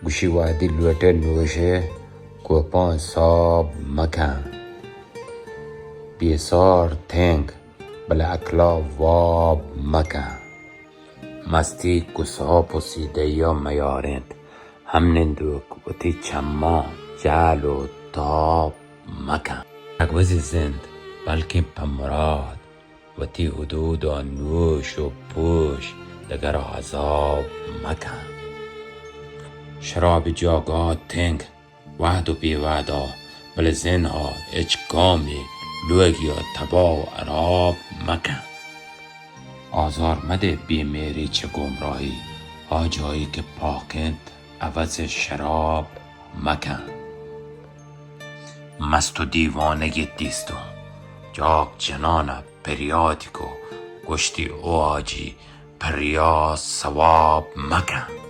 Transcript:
گوشی وہدی لوٹئے نوشئے کوپاں حساب مکن۔ بے سار تنگ بلے عقلا واب مکن۔ مستی گساپ و سیدہیا میارینت، ہم نندوک وتی چماں جہل و تاب مکن۔ نگوزی زند بلکیں پہ مراد، وتی حدودا نوش و پوش دگرا عذاب مکن۔ شرابی جاگہا تنگ وہد و بے وہدا، بلے زنہا ہچ گامی لوگیا تباہ و ہراب مکن۔ آزار مدئے بے مہری چہ گمراہی، آ جاہی کہ پاک انت عوض شراب مکن۔ مست و دیوانگی دیستوں جاک جنانا پریادی کو، گوشتی او حاجی پریاد ثواب مکن۔